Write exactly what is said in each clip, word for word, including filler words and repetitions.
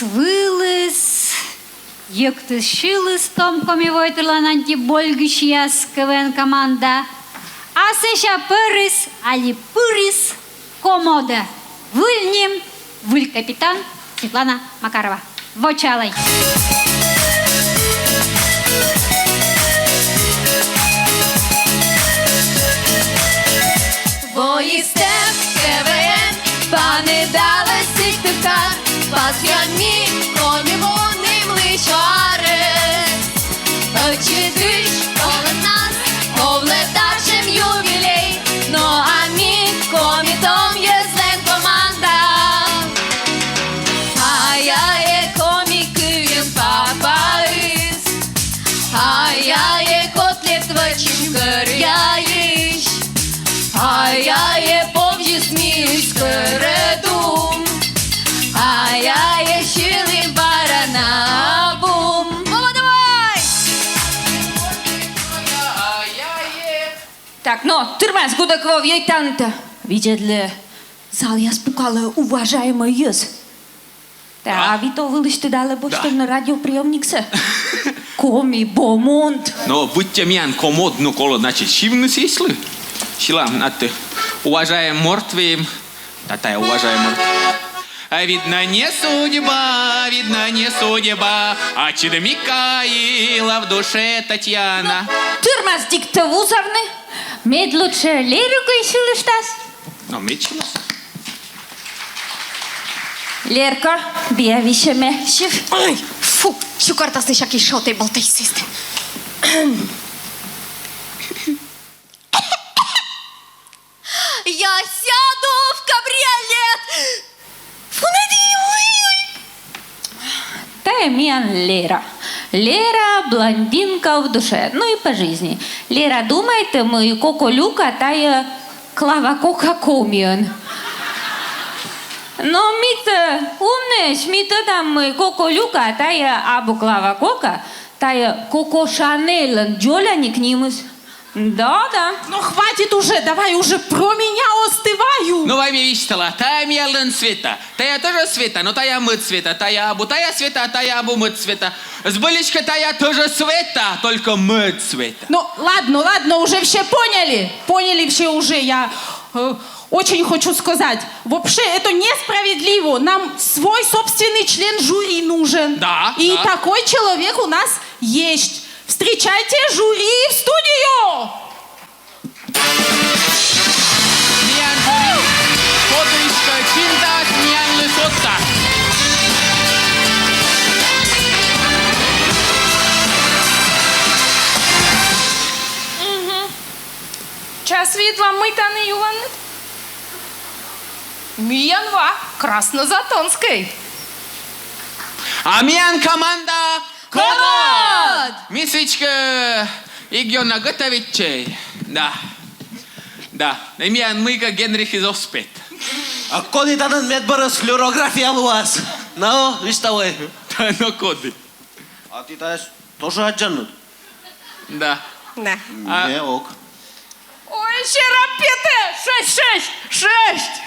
Вылыс, йӧктыссьылыс том коми войтырлан антибольгысьяс КВН команда. А сэсся пӧрыс али пырис «Комодӧ». Выль ним, выль капитан Светлана Макарова. Вочаалӧй. Воис тӧв КВН, паныдалӧ Сыктывкар, пасйӧны ми Коми мунымлысь арӧс. Ӧтчыдысь оланас овлӧ татшӧм юбилей, но а ми, коми том йӧзлӧн команда. Ай-яй-яй, коми кывйын папаыс. Ай-яй-яй, котлет вӧчим кӧръяысь. Ай-яй-яй, повзис миысь кӧрӧдум. Ай-яй-яй, сьылім бара на абум. Вова, давай! Так, но, тырмас, гудӧк вӧв, йӧйтанныд. Видзӧдлы, залъяс пукалӧ, уважаемӧй йӧз. Да. А ви то вылысьтыдалӧ босьтӧмныд радиоприёмниксӧ. Коми бомонд. Но быттьӧ миян комод, но колӧ, значит, сьывны сэсся. Сьылам, аттӧ. Уважаем морт вим. Та-та, уважаем морт. А видно, не судьба, видно, не судьба. Ачыд Микаила, в душе Татьяна. Тырмас дикӧ вузавны. Мед лучше Лерукӧй сьылыштас. Но мед сьылас. Лерка, биа висьӧмӧ, сьыв. Ой, фу, сюкӧртасны сяки шотай-болтай сісті. Я сяду в кабриолет. Фу, найди, ой, ой. Тайӧ миян Лера. Лера блондинка в душе, ну и по жизни. Лера думайтӧ, мый Коко Люка тайӧ Клава Кока Комиӧн. Но ми-тӧ умнӧйӧсь, ми тӧдам, мый Коко Люка тайӧ абу Клава Кока, тайӧ Коко Шанельлӧн дзоляник нимыс. Да, да. Ну, хватит уже, давай уже, про меня остываю. Ну, вай ме висьтала, тайӧ миянлӧн Света. Тайӧ тоже Света, но тайӧ мӧд Света, тайӧ абу тайӧ Света, тайӧ абу мӧд Света. Збыльысь кӧ, тайӧ тоже Света, только мӧд Света. Ну, ладно, ладно, уже все поняли. Поняли все уже, я э, очень хочу сказать. Вообще, это несправедливо. Нам свой собственный член жюри нужен. Да, и да. Такой человек у нас есть. Встречайте жюри в студию! Миян жюри, подписка, чинтас, миянлы сотта. Мгм. Час видлам, мый тані юалӧны. Миян ва Краснозатонскӧй. А миян команда комод! Ми сідзкӧ эг ёна готовитчӧй. Да. Да. И миян мыйкӧ Генрих эз оз пет. А коді тані медбӧрас хлюорография лоас? Но, висьталӧй. Да, но коді. А ті тайӧс тоже аддзанныд? Да. Да. А. Не, ок. Ой, серапетӧ! Шӧсть, шӧсть, шӧсть!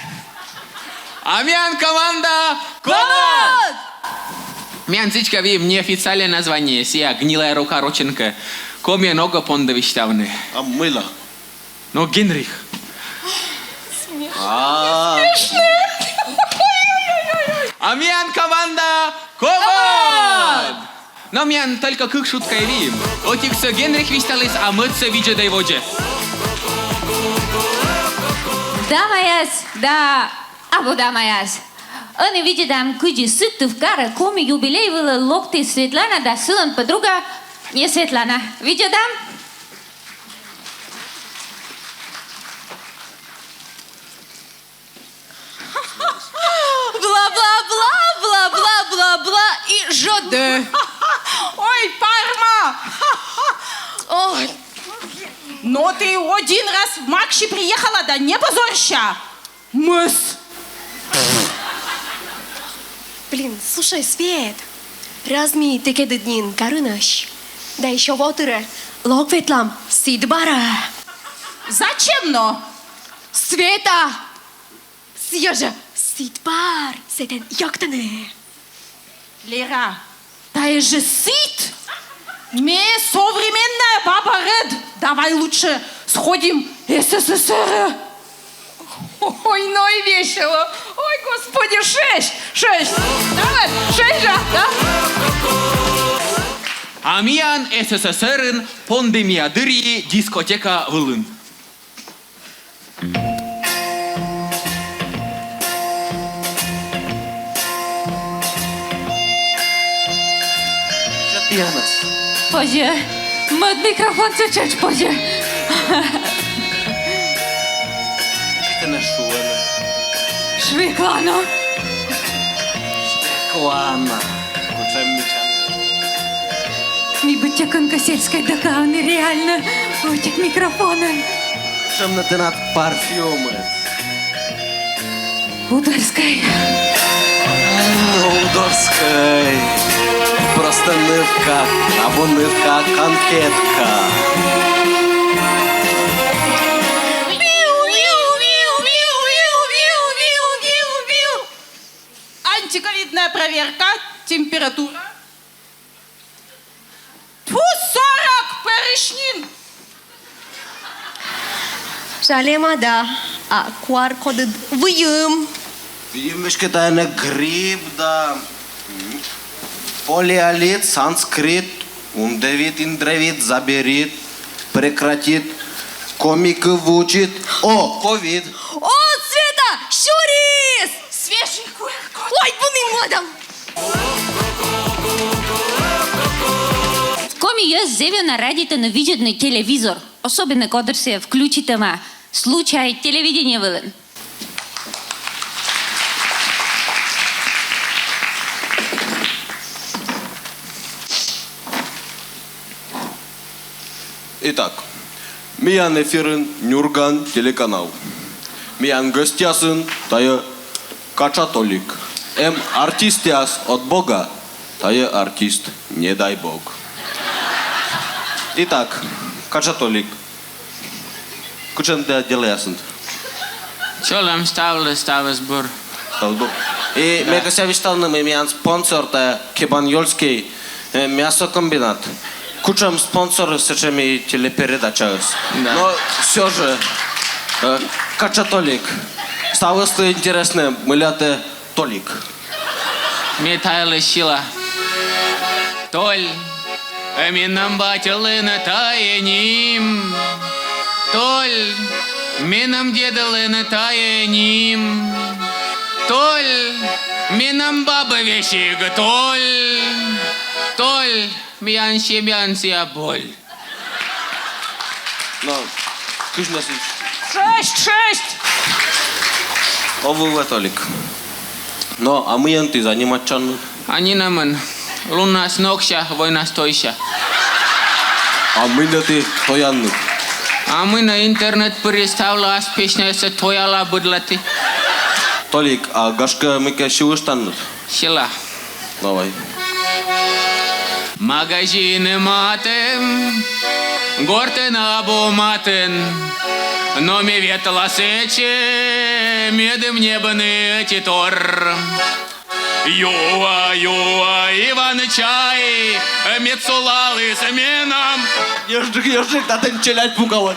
А миян команда комод! Миян сідзкӧ вӧлі неофициальнӧй название, сія гнилая рука рочӧн кӧ. Комиӧн ог понды висьтавны. А мыйла? Но Генрих. А. А миян команда комод! Но миян только кык шутка и вӧлі. Ӧтиксӧ Генрих висьталіс, а мӧдсӧ видзӧдӧй водзӧ. Дамаяс да абу дамаяс. Ӧні видзӧдам, кыдзи Сыктывкарӧ коми юбилей вылӧ локтіс Светлана да сылӧн подруга не Светлана. Видзӧдам. Бла-бла-бла, бла-бла-бла-бла и жӧ дӧ. Ой, Парма! Ой. Но ты один раз в Макси приехала, да не позорься. Мыс. Блин, слушай, Свет, раз ми текӧдыд нин карынӧсь, да ещё во тырӧ, лок ветлам сідбарӧ. Зачем но? Света! Сія жӧ сідбар, сэтӧн йӧктыны. Лера, тайӧ жӧ сідз? Ме современная баба, рӧд. Давай лучше сходим СССР. Ой, ну и весело. Ой, господи, шӧсь, шӧсь. Давай, шӧсь жӧ, да? А миян СССР-ын пандемия дырйи дискотека вылын. Чё ты, Янас? Позьӧ. Мӧд микрофонсӧ тшӧтш позьӧ. Кыдз тэнӧ шуӧны? Швеклана. Швеклана. Кутшӧм мича. Ми быттьӧ кӧнкӧ сельскӧй дӧкаӧн и реально ӧтик микрофонӧн. Кутшӧм нӧ тэнад парфюмыд? Удорскӧй. М, Удорскӧй. Просто нывка, абу нывка, конфетка. Антиковидная проверка, температура. Тьфу, сорок, пӧрысь нин. Жалема да, а QR-кодыд выйым. Выйым веськыда, ӧні грипп да, м, полиолит, санскрит, ундевит, индревит, заберит, прекратит, коми кыв вучит, о, ковид. О, Света, сюрис! Свежий QR-код. Ой, вунім мӧдам. Коми йӧз зэв ёна радейтӧны видзӧдны телевизор, особенно кодыр сійӧ включитӧма случай телевидение вылын. Итак, миян эфирын «Нюрган» телеканал. Миян гӧсьтъясын тайӧ Качатолик. Эм артистъяс от Бога, тайӧ артист, не дай Бог. Итак, Качатолик. Кутшӧм тэнад делӧясыд? Чолӧм, ставлы ставыс бур. Ставыс бур. И ме кӧсъя висьталны, мый миян спонсор — тайӧ Кебанъёльскӧй, э, мясокомбинат. Кутшӧм спонсор, сэтшӧм и телепередачаыс. Да. Но всё же, э, Качатолик, ставыслы интереснӧ, мыля тэ Толик. Ме тайӧлы сьыла. Толь, менам батьлӧн тайӧ ним. Толь, менам дедлӧн тайӧ ним. Толь, менам баб весиг Толь. Толь, миян семьяын сійӧ боль. Но, кыдз нӧ сідз? Шӧсть, шӧсть! Овлывлӧ, Толик. Но, а мыйӧн ті заниматчанныд? А нинӧмӧн. Луннас нокся, войнас тойся. А мый нӧ ті тоянныд? А мый нӧ, интернет пыр ставлы ас песняяссӧ тояла быдлаті. Толик, а гашкӧ мыйкӧ сьылыштанныд? Сьыла. Давай. Магазин матӧн, гортын абу матын, но ме ветла сэтчӧ, медым ньӧбны ӧти тор. Юа, юа, Иван чай, мед сулаліс менам. Ёжик, ёжик, татӧн челядь пукалӧны.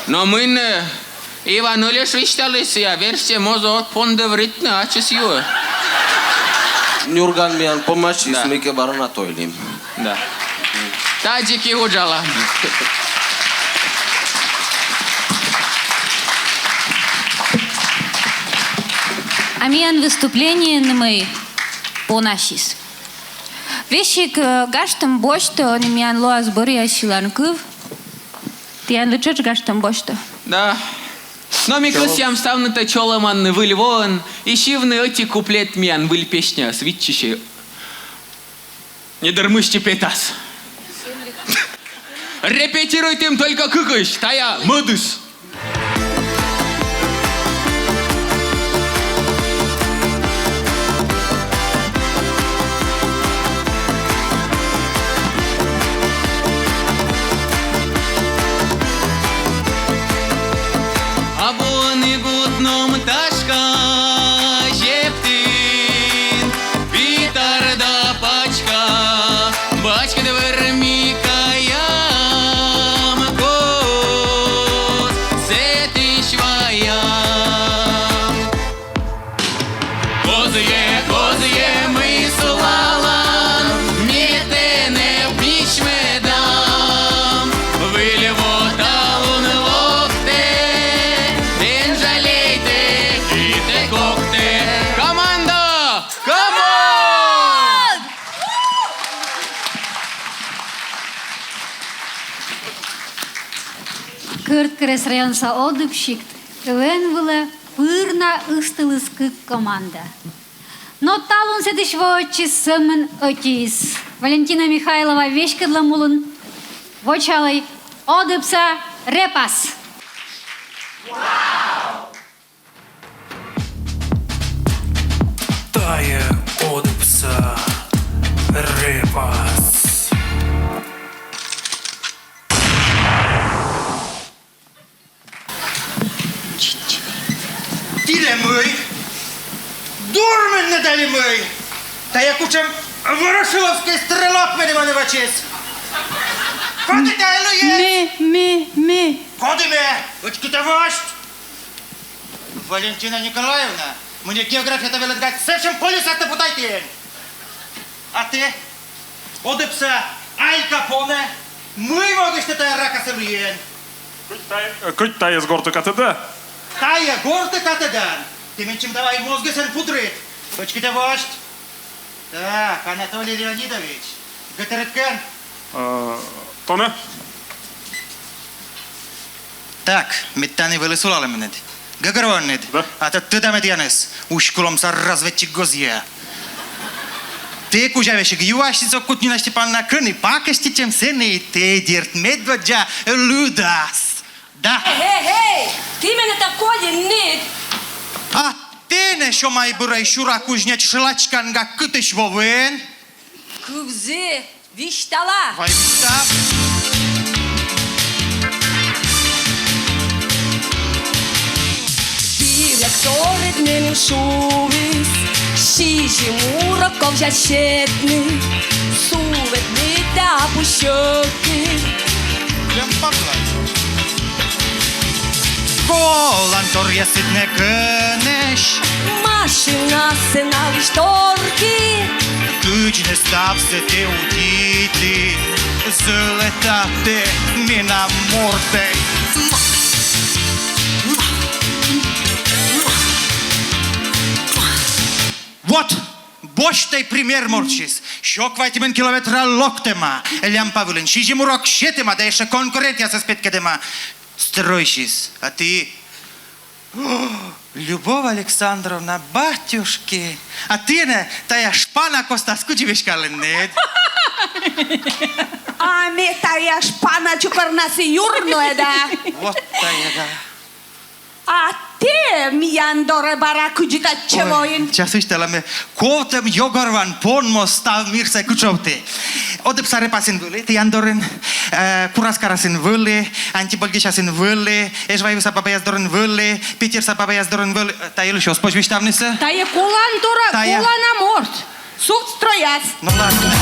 Но мый нӧ, Иван ылеш висьталіс, сійӧ верстьӧ моз ӧд пондӧвритны, ачыс юӧ. Нюрган миян помасис, да, мыйкӧ бара на тойлім. Да. Тадзи кӧ уджалам. А миян выступлениеын мый помасис. Весиг, э, гажтӧм босьтӧ, ӧні миян лоас бӧръя сьыланкыв. Тіянлы тшӧтш гажтӧм босьтӧ. Да. Но ми кӧсъям ставнытӧ чолӧманны Выль воӧн и сьывны ӧти куплет миян выль песняӧс виччысьӧ. Недыр мысти петас. Репетируйтім только кыкысь, тая мӧдыс. Абу ӧні гут ном ташка зептын, пита Кӧрткерӧс районса Одыб сикт КВН вылӧ пыр на ыстыліс кык команда. Но талун сэтысь воӧдчис сӧмын ӧтиыс. Валентина Михайлова веськӧдлӧм улын вочалӧй Одыбса рэпас. Тайӧ Одыбса рэпас. Тилӧ мый? Дурминныд али мый? Тайӧ кутшӧм ворошиловскӧй стрелок меным ӧні вӧчис. Коді тайӧ лоис? Ме, ме, ме. Коді ме? Ӧтчыд тэ восьт. Валентина Николаевна, мый нӧ географияӧ велӧдны, сэтшӧм полисад тэ путайтін. А тэ, Одыбса Аль Капоне, мый могысь тэ тайӧ ракасӧ лыин? Кыдз тайӧ, кыдз тайӧс гортыка тӧдан? Тайӧ гортыка тӧдан. Тэ менсьым давай мозгыс эн пудрыд. Ӧтчыд тэ восьт. Так, Анатолий Леонидович, гӧтырыд кӧн? Э, тонӧ. Так, мед тані вӧлі сулалӧмныд. Гӧгӧрвоанныд? Да. А то тӧда ме тіянӧс, уськылӧмса разведчик гозъя. Тэ кузя весиг юасьыд, кӧні Нина Степановна, кӧні пакӧститчӧм, сэні тэ, дерт, медводдза лыдас. Да. Эй, эй, эй! Тэ менӧ та колинныд? А тэ нӧ, Сёмай бырӧй, сюра кузнеч, шылачканга кытысь воин? Кывзы, висьтала. Вай висьтав. Директорыд меным шуис сизим урок ковзяс сетны, сулыд мыйта пусьӧкыд. Прям погладь. Голландторъясыд нӧ кӧнӧсь? Машинасӧ налысь торкыд. Кыдз нӧ ставсӧ тэ удитін, зӧлӧта тэ менам мортӧй. Вот! Босьтӧй пример мортсьыс. Сё квайтымын километра локтӧма, лямпа вылын сизим урок сетӧма да ещӧ конкурентъясӧс петкӧдӧма. Стройсьыс. А ті? О, Любовь Александровна, батюшки! А ті нӧ тайӧ шпана костас кыдзи веськалінныд? А ме тайӧ шпана чукӧрнас юрнуӧда. Вот тайӧ да. А тэ миян дорӧ бара кыдзи татчӧ воин? Час висьтала ме. Ковтӧм ёгорван пон моз став мирсӧ кытшовтӧ. Одыбса рэпасын вӧлі тіян дорын, э, Курас карасын вӧлі, Антибольгесясын вӧлі, Эжвайса бабаяс дорын вӧлі, Питерса бабаяс дорын вӧлі. Э, тайӧ лыжи оз позь висьтавнысӧ. Тайӧ колан дорӧ, тайӧ колана морт. Сувт стройяс. Ну ладно.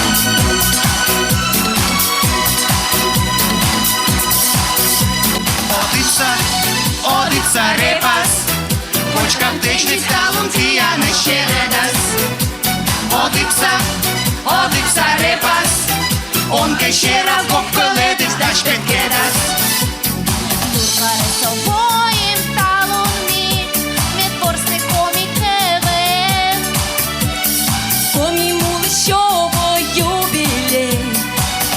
Одыбса, Одыбса рэпас. Кочкам тэчныд талун тіянӧс серӧдас. Одыбса, Одыбса рэпас. Он кӧ серав, гӧгӧрвоӧдыс дась петкӧдас. Туркарӧ со воим талун ми, мед ворсны коми КВН. Коми мулысь сё во юбилей,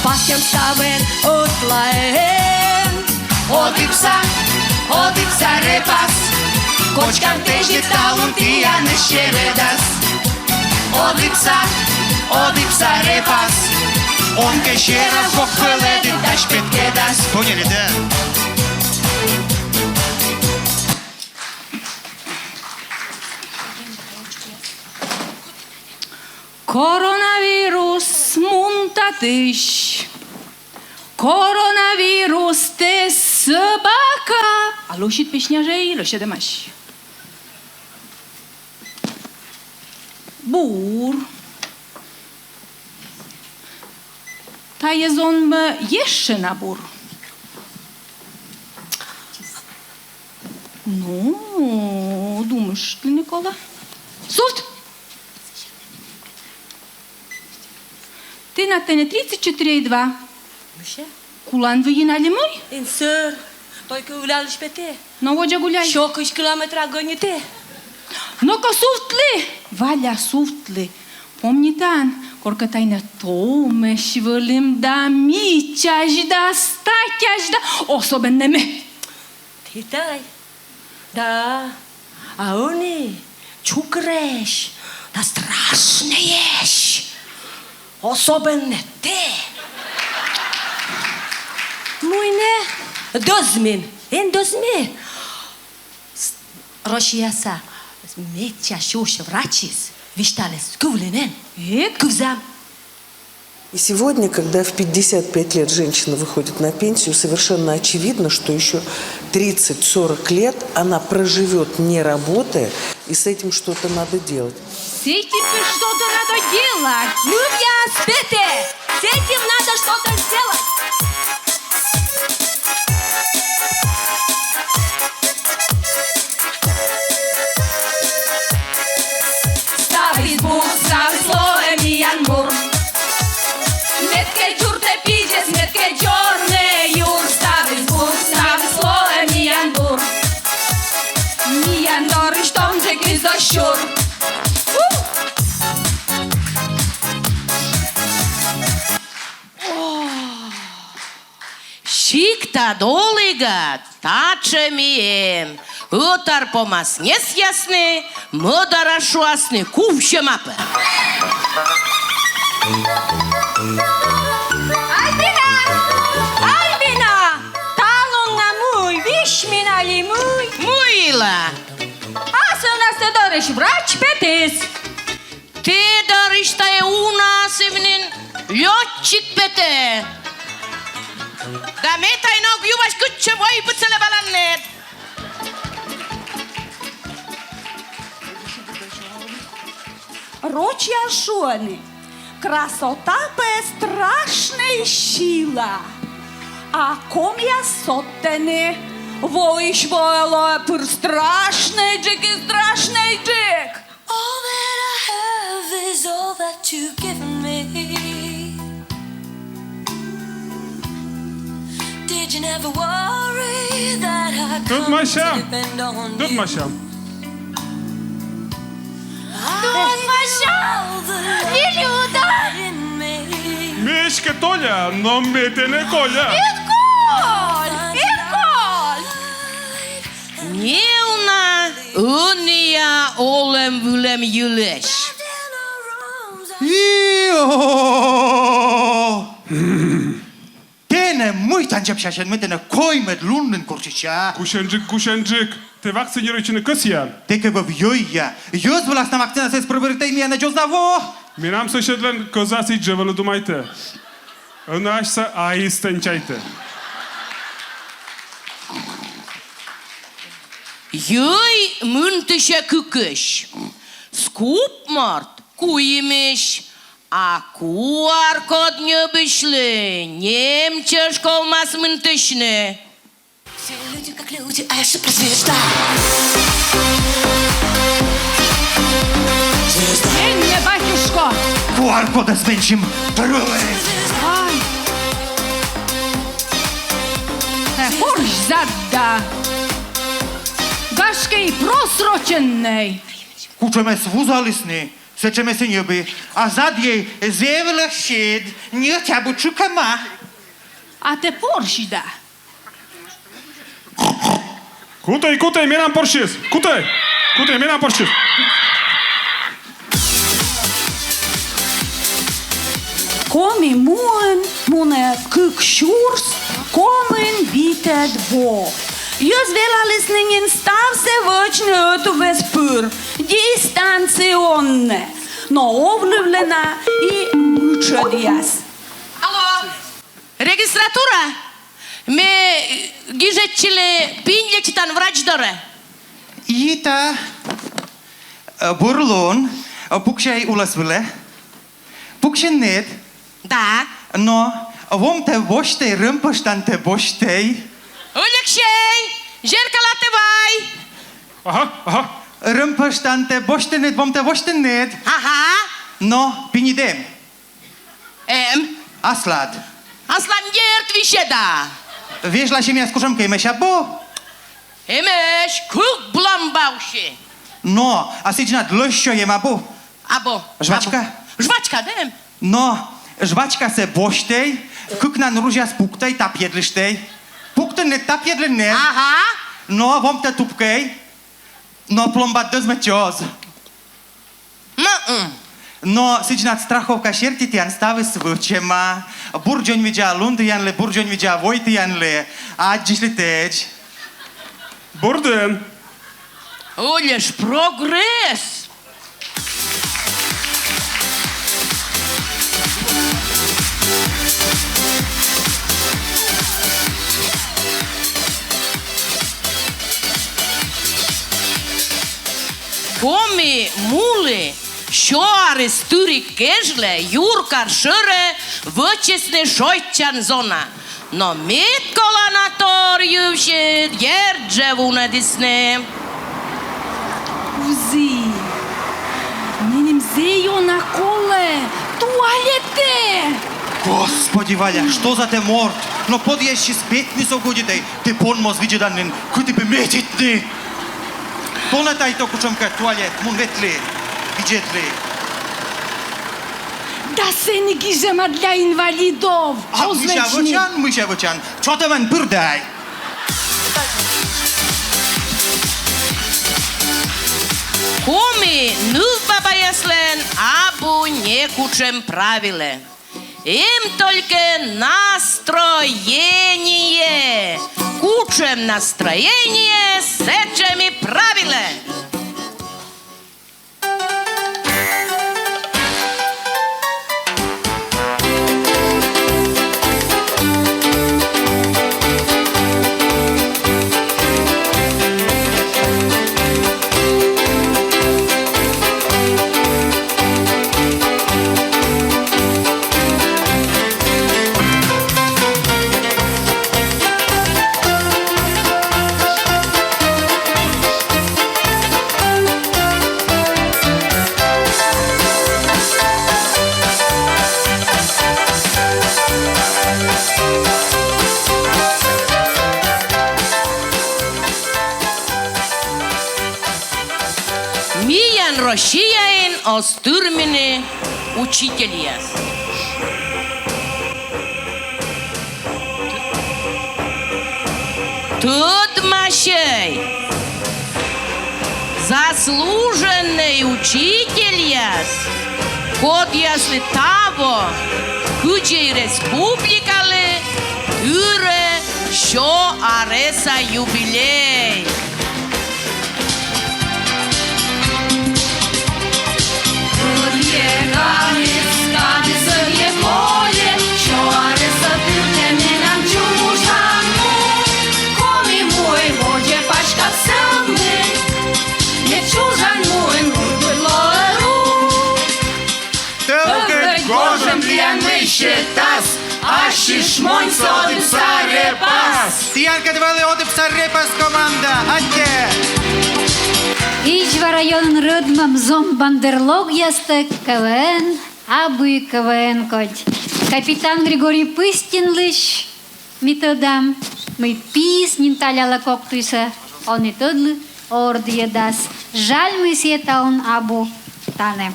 пасъям ставӧн ӧтлаӧн. Одыбса, Одыбса рэпас. Кочкам тэчныд талун тіянӧс серӧдас. Одыбса, Одыбса рэпас. Он кӧ серав, гӧгӧрвоӧдыс дась петкӧдас. Поняли, да? Коронавирус мун татысь. Коронавирус, тэ собака. А лӧсьыд песня жӧ и лӧсьӧдӧмаӧсь. Бур. Тайӧ зонмӧ ещӧ на бур. Ну, думыштлыны колӧ. Сувт! Тэнад тані тридцать четыре и два. Мися? Кулан выйин али мый? Эн сӧр. Только гуляйлысь петӧ. Но водзӧ гуляй. Сё кызь километра гонитӧ. Но-ко сувтлы, Валя, сувтлы. Помнитан, коркӧ тайӧ томӧсь вӧлім да мичась да статясь да особенно ме. Итай. Да. А ӧні чукырӧсь да страшнӧйӧсь. Особенно тэ. Мый нӧ? Дӧзмин. Эн дӧзмы. С-, Россияса медся сюсь врачыс висьталіс, кывлін эн. Э, кывзам. И сегодня, когда в пятьдесят пять лет женщина выходит на пенсию, совершенно очевидно, что еще тридцать-сорок лет она проживет, не работая, и с этим что-то надо делать. С этим что-то надо делать. Мывъяс петӧ. С этим надо что-то сделать. Ставыс бур, ставыс лоӧ миян бур. Мед кӧ дзуртӧ пидзӧс, мед кӧ дзорнӧ юр. Ставыс бур, ставыс лоӧ миян бур. Миян дорысь том жӧ кизо сюр. У! О! Сиктад, олігад, татшӧм и эм. Ӧтар помас несъясны, мӧдарас шуасны, кувсьӧма пӧ. Альбина! Альбина! Талун на мый, висьмин али мый? Мыйла? Асывнас тэ дорысь врач петіс. Тэ дорысь тайӧ уна асывнас лётчик петӧ. Да ме тай ног ювась, кытчӧ вой быдсалӧ валанныд. Рочьяс шуӧны: красота пӧ страшнӧй сила. А комияс содтӧны: воысь воӧ лоӧ пыр страшнӧйджык и страшнӧйджык. All that I have is all that you've given me. Did you never worry that I come to depend on you? Тӧдмасям. Тӧдмасям. Нелюда. Ме эськӧ толя, но ме тэнӧ коля. Эн коль, эн коль. Неуна ӧнія олӧм-вылӧм йылысь. И-о! Тэнӧ мый тан дзебсясьӧн, ме тэнӧ коймӧд лун нин курччыся. Гусьӧнджык, гусьӧнджык. Тэ вакцинируйтчыны кӧсъян? Тэ кӧ вӧв йӧйя. Йӧз вылас на вакцинасӧ эз пыр вӧры, тай миянӧ дзоз на во. Менам соседлӧн кӧза сідз жӧ вӧлі думайтӧ. Ӧні асьсӧ аистӧн чайтӧ. Йӧй мынтысьӧ кыкысь, скуп морт куимысь, а ку ар код ньӧбысьлы нем чӧж ковмас мынтысьны. Все люди как люди, а я шип разве ждал? Менӧ, батюшко! Ку ар кодӧс менсьым тролль. Ай. Э, порсь зад да. Гашкӧ, и просроченнӧй. Кутшӧмӧс вузалісны, сэтшӧмӧс и ньӧби. А зад ӧд зэв лӧсьыд, ньӧтя бы тшыкӧма. А тэ порсь да. Кутӧй, кутӧй, менам порсьыс! Кутӧй! Кутӧй, менам порсьыс! Коми муын мунӧ кык сюрс комын витӧд во. Йӧз велалісны нин ставсӧ вӧчны ӧтуввез пыр, дистанционнӧ, но овлывлӧ на и мытшӧдъяс. Алло! Регистратура? Ме гижӧдчылі пинь лечитан врач дорӧ. Ита, э, бур лун, э, пуксяй улӧс вылӧ. Пуксинныд? Да. Но, вомтӧ восьтӧй, рӧмпӧштантӧ босьтӧй. Алексей, зеркалатӧ вай. Ага, ага. Рӧмпӧштантӧ босьтінныд, вомтӧ восьтінныд. Ага. Но, пиньыд эм? Эм. Аслад? Аслам, дерт, висьӧда. Вежласьӧмъяс кутшӧмкӧ эмӧсь абу? Эмӧсь, кык бломба уси. Но, а сідзнад лӧсьсёйӧм абу? Абу. Жвачка? Абу. Жвачка, да эм. Но, жвачкасӧ босьтӧй, кыкнан ружьяс пуктӧй, тапйӧдлыштӧй. Пуктінныд, тапйӧдлінныд? Ага. Но вомтӧ тупкӧй, но пломбад дӧзмӧдчӧ оз. М-м. Но сідзнад страховка серти тіян ставыс вӧчӧма. Бур дзоньвидза лун тіянлы, бур дзоньвидза вой тіянлы. Аддзысьлытӧдз. Бурдӧн. Ылеш прогресс. Коми мулы сё арӧс тыриг кежлӧ юркар шӧрӧ вӧчисны шойччан зона. Но мед колана тор йывсьыд, дерт жӧ, вунӧдісны. Кузі, меным зэв ёна колӧ туалетӧ. Господи, Валя, что за тэ морт? Но подъездысь петьныс ог удитӧй, тэ пон моз видзӧдан нин, кыті бы метитны. Тонӧ тай то кутшӧмкӧ туалет, мун ветлі, видзӧдлі. Да сэні гижӧма для инвалидов. А, мися вӧчан, мися вӧчан. Чё тэ мен пыр дай? Коми нывбабаяслӧн абу некутшӧм правилӧ. Эм только настроение. Кутшӧм настроение, сэтшӧм и правилӧ. Миян Россияын оз тырмыны учительяс. Тӧдмасьӧй, заслуженнӧй учительяс, кодъяслы таво кыдзи и республикалы тырӧ сё арӧса юбилей. Тӧлкӧть гожӧм тіянлы сетас, ассьыс шмоньсӧ Одыбса Репас. Тіянкӧд вӧлі Одыбса Репас команда. Аттьӧ! Изьва районын рӧдмӧм зон бандерлогъястӧг КВН, абу и КВН кодь. Капитан Григорий Пыстинлысь ми тӧдам, мый пиыс нин талялӧ кок туйсӧ, он и тӧдлы ордйӧдас. Жаль, мый сійӧ талун абу тані.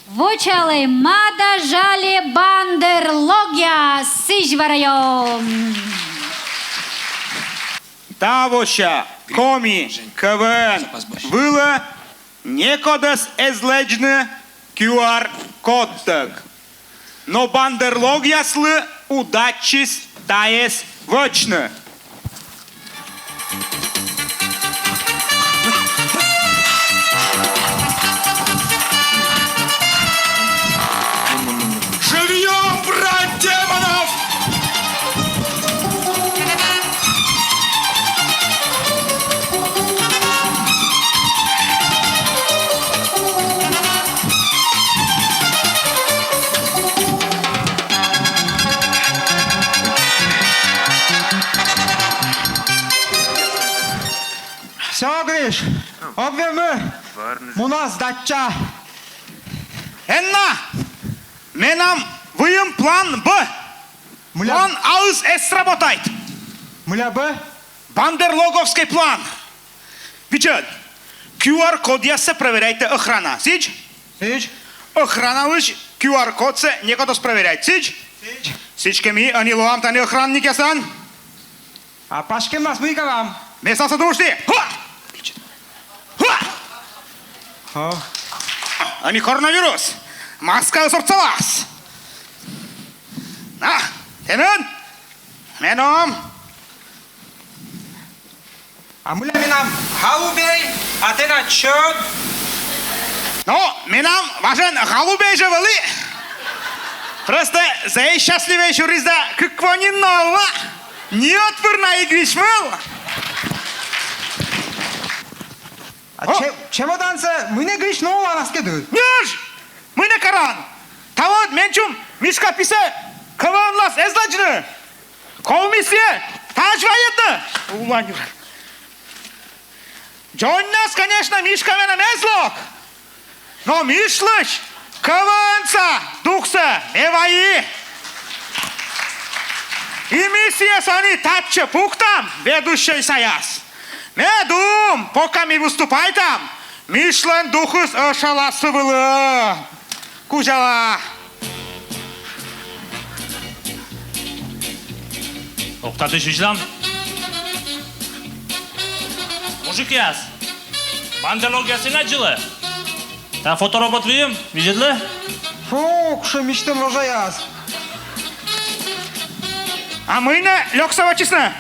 Вочаалӧй, мада жале бандерлогъяс, Изьва район. Тавося коми КВН вылӧ некодӧс эз лэдзны QR-кодтӧг. Но бандерлогъяслы удачыс тайӧс вӧчны. Живьём, брат демонов! Всё, Гриш, ог вермы, муна сдача. Эн на, менам выйым план Б. Мыля? План А-ыс эз сработайт. Мыля Б? Бандерлоговскӧй план. Видзӧд, QR-кодъяссӧ проверяйтӧ охрана. Сідз? Сідз. Охранаысь QR-кодсӧ некод оз проверяйт. Сідз? Сідз. Сідзкӧ, ми ӧні лоам тані охранникъяслӧн. А паськемнас мый кавам? Ме сасо думышті. Хуа! Хуа! О. Ӧні коронавирус. Маскаыс отсалас. На, тэнад. Менам. А мыйла менам голубей, а тэнад чёрный? Но менам важӧн голубей жӧ вӧлі. Просто зэй счастливӧй сюрис да кык во нин на ӧвӧл. Ни ӧтпыр на, и Гриш вӧлі. А че-, чемодансӧ мый нӧ, Гриш, нуӧдан аскиад? Ньӧжйӧ! Мый нӧ каран? Таво ӧд менсьым Мишка писӧ КВН-лас эз ладжыны. Комиссия таӧдз вайӧдны. Улань. Дзоньнас, конечно, Мишка менам эз лок. Но Мишлысь КВН-са духсӧ ме вайи. И ми сійӧс ӧні татчӧ пуктам ведущӧй саяс. Ме дум, пока ми выступайтам, Мишлӧн духыс ӧшалас сы вылӧ. Кузяла. Ог татысь видзӧдлам. Мужикъяс, бандерлогъяс эн аддзылӧ. Та фоторобот выйым, видзӧдлы. Фу, кутшӧм мича рожаяс. А мый нӧ лёксӧ вӧчисны?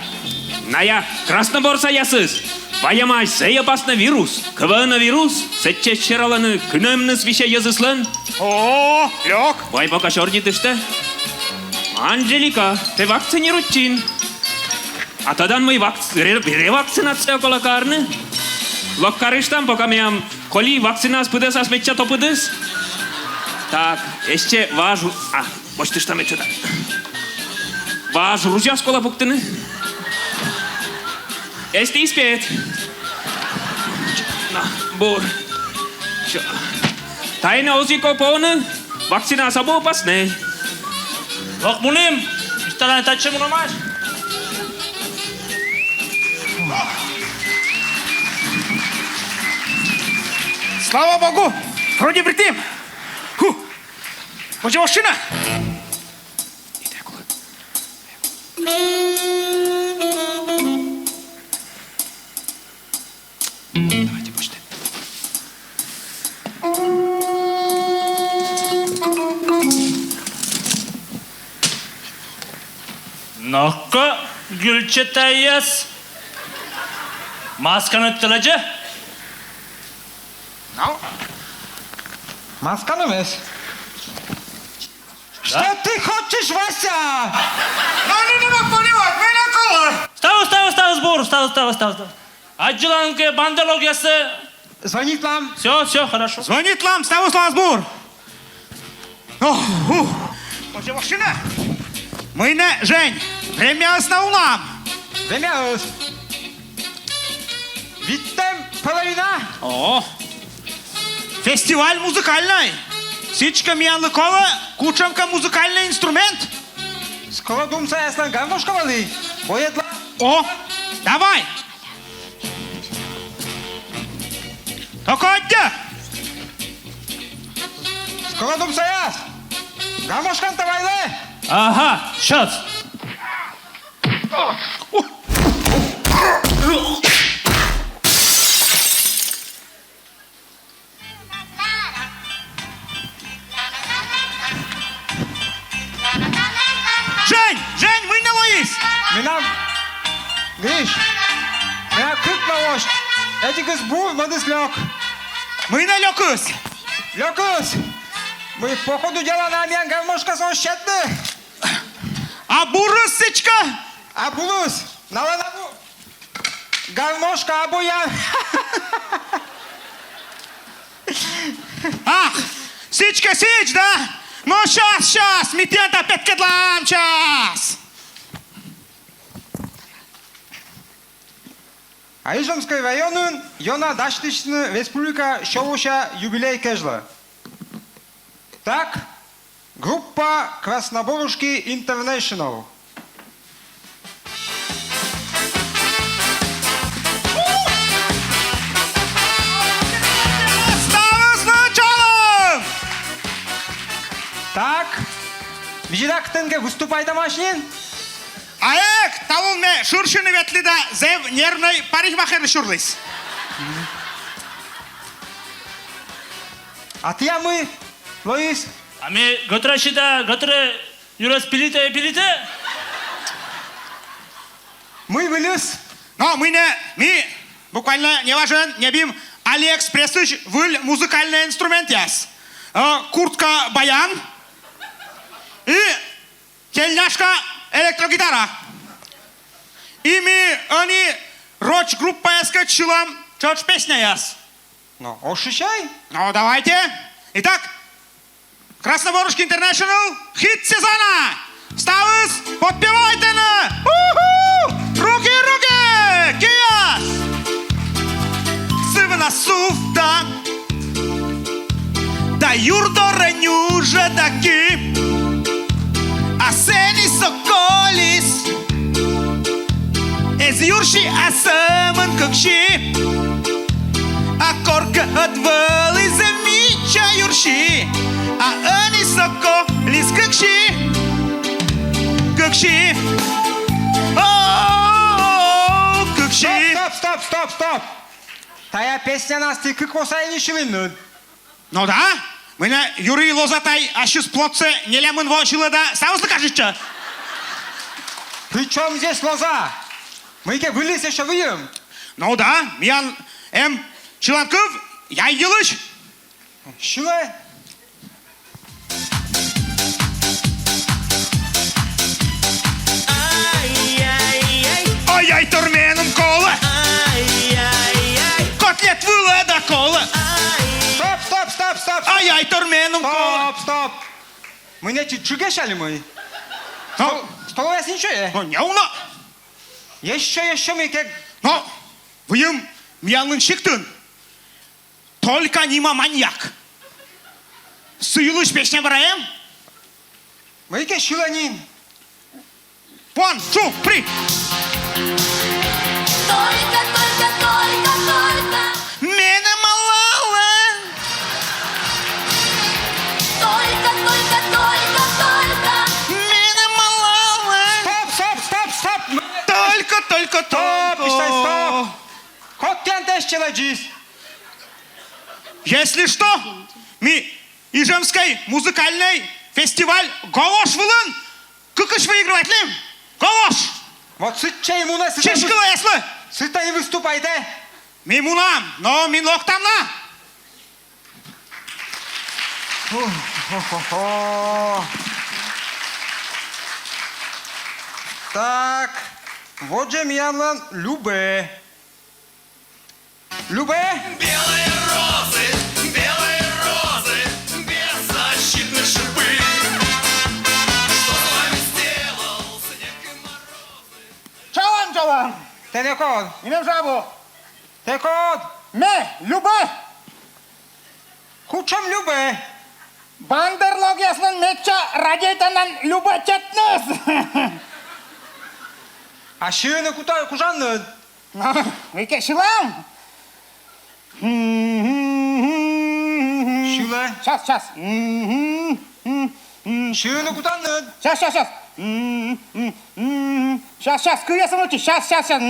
Ная, красноборсаясыс. Вайӧмаӧсь зэй опаснӧй вирус. КВН-вирус. Сэтчӧ сералӧны кынӧмныс висьӧ йӧзыслӧн. О, лёк. Вай пока сёрнитыштӧ. Анжелика, тэ вакцинируйтчин. А тӧдан, мый вакц-, ре-, ревакцинация колӧ карны. Лок карыштам, пока миян коли вакцинаыс пыдӧсас медся топыдыс. Так, эсчӧ важ у-, а, босьтыштам эчӧда. Важ ружьеяс колӧ пуктыны. Эсті испет. На, бур. Всё. Тайӧ оз и кӧ повны. Вакцинаыс абу опаснӧй. Лок мунім, мисьталӧн татчӧ мунӧмаӧсь. Слава богу, вроде бертім. Фу. Позьӧ вошйыны. Давайте почти. Но-ко, гюльчатаяс. Масканытӧ лэдзӧ. Ну? Масканымес. Что ты хочешь, Вася? Ну, не, не мог понимать, меня колы. Ставыс, ставыс, ставыс, бур, ставыс, ставыс, ставыс, ставыс. Аддзылан кӧ бандерлогъяссӧ. Звонитлам. Всё, всё, хорошо. Звонитлам, ставыс, ставыс, бур. О, ух. Позьӧ вошйыны. Мый нӧ, Жень, времяыс на уна. Времяыс. Виттӧм половина. О, фестиваль музыкальнӧй. Сідзкӧ, миянлы колӧ кутшӧмкӧ музыкальнӧй инструмент. Скородумсаяслӧн гармошка вӧлі. Боедлан. О, давай. Только аддза. Скородумсаяс. Гармошкаӧн давай лэ. Ага, щас. Жень, Жень, мый нӧ лоис? Менам, Гриш, менам кык лӧсьыд. Ӧтикыс бур, мӧдыс лёк. Мый нӧ лёкыс? Лёкыс. Мый, по ходу дела, на миян гармошкасӧ сетны. А бурыс сідзкӧ? А бурыс. Налӧн абу. Гармошка абу, я. Ах, сідзкӧ сідз, да? Но щас, щас, ми тіянтӧ петкӧдлам, щас. А Ижемскӧй районын ёна дасьтысьны республика сё вося юбилей кежлӧ. Так, группа Красноборушки Интернешнл. Ставыс началом! Так, видзӧда, кытын кӧ выступайтӧмаӧсь нин. А эк, талун ме шырчыны ветлі да зэв нервнӧй парикмахер сюрліс. А тіян мый лоис? А ме гӧтыра сета, гӧтырӧ юрӧс пилитӧ, пилитӧ. Мый выльыс? Но, мый нӧ, ми буквально неважӧн ньӧбим Алиэкспрессысь выль музыкальнӧй инструментъяс. Э, куртка баян и тельняшка электрогитара. И ми ӧні роч группаяскӧд сьылам тшӧтш песняяс. Но, ошйысьӧй? Но, давайте. Итак, Красноборушки Интернешнл, хит сезона! Ставыс, подпевайтӧй нӧ! Уху! Руки, руки! Кияс! Сы вӧлі сувта да юр дорӧ нюжӧдаки, а сэні со колис эз юрси, а сӧмын кыкси. А коркӧ ӧд вӧлі зэв мича юрси, а ӧні со колис кыкси. Кыкси. О, кыкси. Стоп, стоп, стоп, стоп, стоп! Тая песнянас ті кык во сайын сьылінныд. Но да, мый нӧ юри лоза тай ассьыс плотсӧ нелямын во сьылӧ да ставыслы кажитчӧ. При чём здесь лоза? Мыйкӧ выльыс ещё выйым. Но да, миян эм чыланкыв яй йылысь. Сьылӧй. Ай-яй-яй. Ай-яй, тор меным колӧ. Ай-яй-яй. Котлет вылӧ да колӧ. Ай. Стоп, стоп, стоп, стоп. Ай-яй, тор меным колӧ. Стоп, стоп. Мый нӧ ті тшыгӧсь али мый? Но. Стол-, столоваясын сёйӧй? Но, неуна. Ещё, ещё мыйкӧ. Но, выйым миянлысь сиктын только нима маньяк. Сы йылысь песня бара эм? Мыйкӧ сьылӧй нин. One, two, three. Только, только, только, только. Менӧ малалӧ. Только, только, только, только. Менӧ малалӧ. Стоп, стоп, стоп, стоп. Только, только, стоп, только. Миша, стоп. Код тіян тайӧс челядьыс? Если что, ми Ижемскӧй музыкальнӧй фестиваль «Голош» вылын кыкысь выигрывать лим. «Голош». Вот сэтчӧ и мунӧй, сэтӧн... Чышкылӧй аслыс. Сэтӧн и выступайтӧй. Ми мунам, но ми локтам на. Хо-хо-хо. Так, водзӧ миянлӧн Любэ. Любэ? Белые розы, белые розы, беззащитны шипы. Что с вами сделал снег и морозы? Чолӧм, чолӧм! Тэ код? Нимем жабу. Тэ код? Ме, Любэ! Кутшӧм Любэ? Бандерлогъяслӧн медся радейтанан Любэ чӧтныс. А сьывны кутан, кутанныд? Мыйкӧ сьылам. Сьылӧй. Щас, щас. Сьывны кутанныд? Щас, щас, щас. Щас, щас, кыясӧн вӧчи. Щас, щас, щас.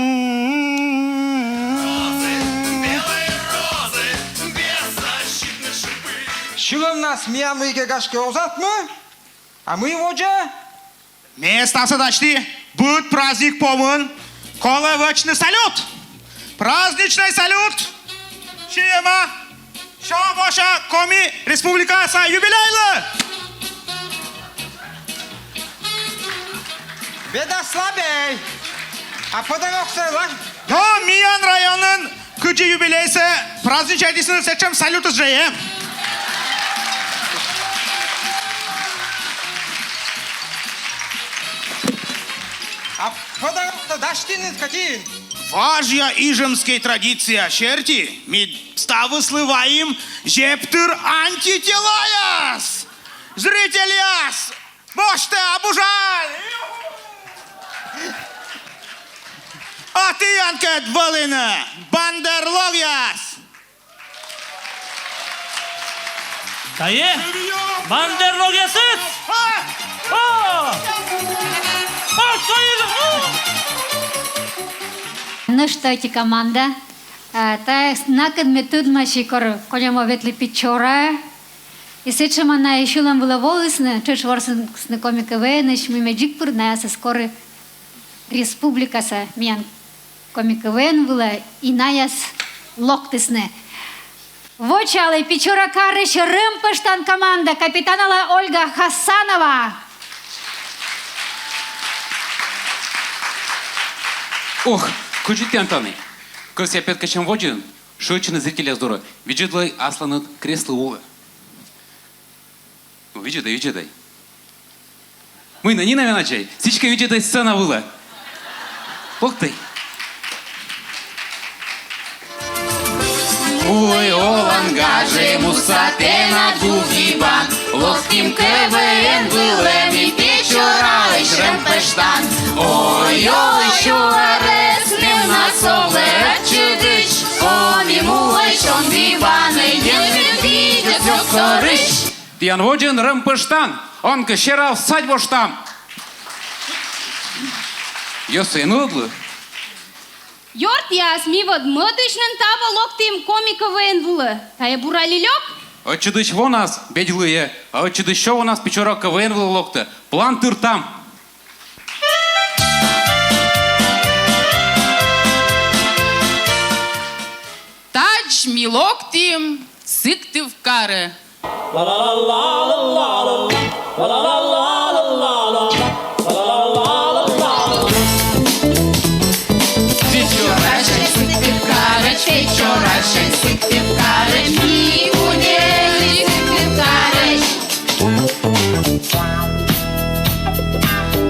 Сьылӧмнас миян мыйкӧ, гашкӧ, оз ӧтмы. А мый водзӧ? Ме ставсӧ дасьті быд праздник помын колӧ вӧчны салют. Праздничнӧй салют сійӧ ма сё вося Коми Республикаса юбилейлы. Беда слабей. А пӧданоксӧ лась... Но миян районын кыдзи юбилейсӧ праздничайтісны, сэтшӧм салютыс жӧ эм. А подарок-то дасьтінныд кӧть ин? Важъя ижемскӧй традиция серти ми ставыслы вайим зептыр антителаяс. Зрительяс, босьтӧ, абу жаль! А тіянкӧд вӧліны бандерлогъяс! Тайӧ бандерлогъясыс! О! О, союз! Нӧшта ӧти команда. А, та накӧд ме тӧдмаси, кор кольӧма ветлі Печораӧ. И сэтшӧма найӧ сьӧлӧм вылӧ волісны, тшӧтш ворсісны Коми КВН-ысь, мый ме дзик пыр найӧс скорӧ республикаса миян Коми КВН вылӧ, и найӧ локтісны. Вочаалӧй Печора карысь «Рӧмпӧштан» команда, капитанала Ольга Хасанова. Ох, кыдзи тіян тані. Кӧсъя петкӧдчӧм водзын шыӧдчыны зрительяс дорӧ. Видзӧдлӧй асланыд кресло улӧ. Ну, видзӧдӧй, видзӧдӧй. Мый нӧ, нинӧм эн аддзӧй, сідзкӧ видзӧдӧй сцена вылӧ. Локтӧй. Ой, олан гажӧй, муса тэнад гугибан, локтім КВН вылӧ ми Печораысь, «Рӧмпӧштан». Ой, ой, сё арӧс, мем на совлӧ ӧтчыдысь, коми муӧсь он бибанӧй, йӧзыд видзӧ сӧсӧрысь. Тіян водзын «Рӧмпӧштан», он кӧ серав, садь воштам. Ёсӧ эн ӧдлы. Ёртъяс, ми вот мӧдысь нин таво локтім Коми КВН вылӧ. Тайӧ бура ли лёк? Ӧтчыдысь вонас бедьлыйӧ, а ӧтчыдысь сё вонас Печора КВН вылӧ локтӧ. План тыртам. Тадз ми локтім Сыктывкарӧ. Печорасянь Сыктывкарӧ, Печорасянь Сыктывкарӧ, ми кунӧді Сыктывкарӧ.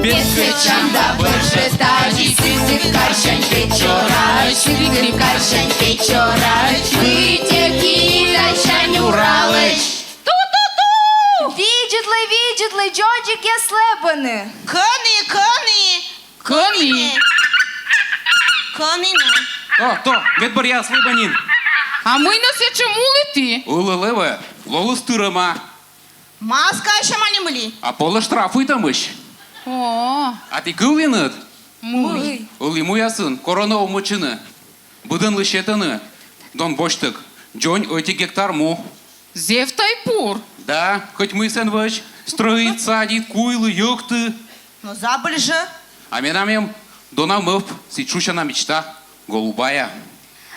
Петкӧдчам да бӧр жӧ тадзи Сыктывкарсянь Печораӧ, Сыктывкарсянь Печораӧ, быттьӧ китайсянь Уралӧ. Ту-ту-ту! Видзӧдлӧй, видзӧдлӧй, дзодзигес лэбӧны. Кӧні, кӧні? Кӧні? Кӧні нӧ? То, то, медбӧръяс лэбӧны. А мый нӧ сэтшӧм уліті? Улі лэбӧ, лолыс тырӧма. Маскаӧсь али мый ли? А полӧ штрафуйтӧмысь. О. А ті кывлінныд? Мый? Улі муясын, корона овмӧдчыны. Быдӧнлы сетӧны. Дон босьттӧг. Дзонь ӧти гектар му. Зэв тай бур. Да, кӧть мый сэн вӧч. Стрӧит, садит, куйлы, йӧкты. Но забыль жӧ. А менам эм дона мӧвп, сідз шусяна мечта, голубая.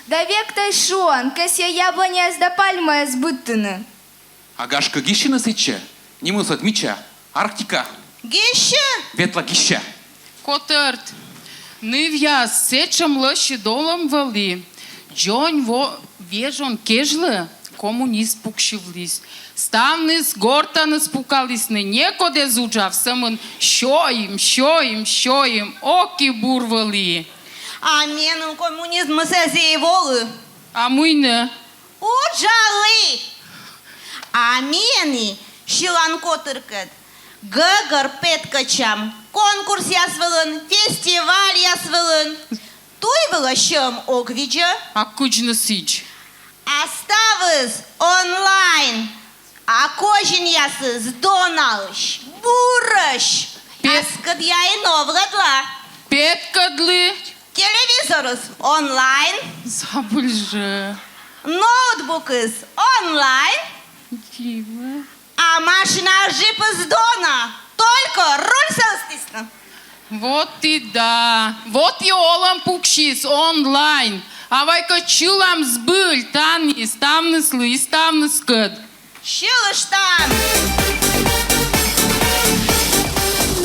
Да век тай шуан, кӧсъя яблоняяс да пальмаяс быдтыны. А гашкӧ, гижсьыны сэтчӧ? Нимыс ӧд мича. Арктика. Гижсьы? Ветла, гижся. Котӧрт. Нывъяс, сэтшӧм лӧсьыд олӧм вӧлі. Дзонь во-, вежон кежлӧ коммунизм пуксьывліс. Ставныс гортаныс пукалісны, некод эз уджав, сӧмын сёйим, сёйим, сёйим. Ок и бур вӧлі. А меным коммунизмыс эз и волы. А мый нӧ? Уджалі! А ми ӧні сьылан котыркӧд гӧгӧр петкӧдчам конкурсъяс вылын, фестивальяс вылын. Туй вылӧ сьӧм ог видзӧ. А кыдз нӧ сідз? А ставыс онлайн. А козинъясыс донаысь, бурӧсь. Пет- Аскӧдъя и новгӧдла. Петкӧдлы. Телевизорыс онлайн. Забыль жӧ. Ноутбукыс онлайн. Диво. А машина, джипыс дона. Только рульсӧ ыстісны. Вот и да. Вот и олӧм пуксис онлайн. А вай кӧть сьылам збыль тані ставныслы и ставныскӧд. Сьылыштам!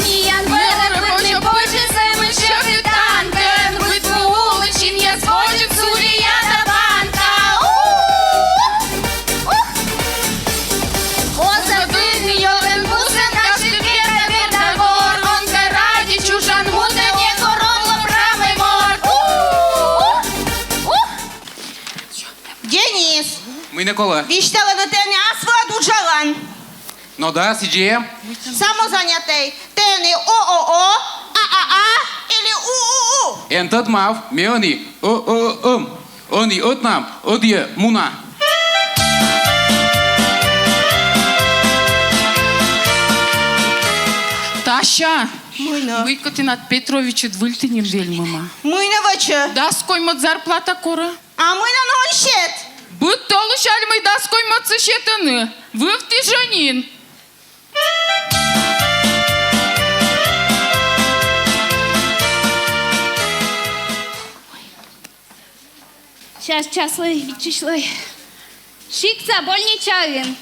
Миян вӧрӧ пырны позьӧ сӧмын сьӧкыд танкӧн, быд пу уличын эз водзӧ сури ятапанка. Ух! Ух! Оз ӧд ынны ёлӧн пусӧн, гашкӧ, берда, берда гор, он кӧ ради чужан мутӧ, некор он ло прамӧй морт. Ух! Ух! Денис! Мый нӧ колӧ? Висьталӧны, тэныд ас вылад уджалан. Но да, сідзи. Самозанятӧй. Тэныд о-о-о, а-а-а или у-у-у? Эн тӧдмав, ме ӧні ӧ-ӧ-ӧм. Ӧні ӧтнам, ӧдйӧ муна. Тася, Мый нӧ? Мыйкӧ тэнад Петровичыд выльтӧ нин вельмӧма. Мый нӧ вӧчӧ? Дас коймӧд зарплата корӧ. А мый нӧ нин сет? Быд тӧлысь али мый дас коймӧдсӧ сетӧны. Вывті жӧ нин. Час, часлы, виччысьлы. Сиктса больничаын.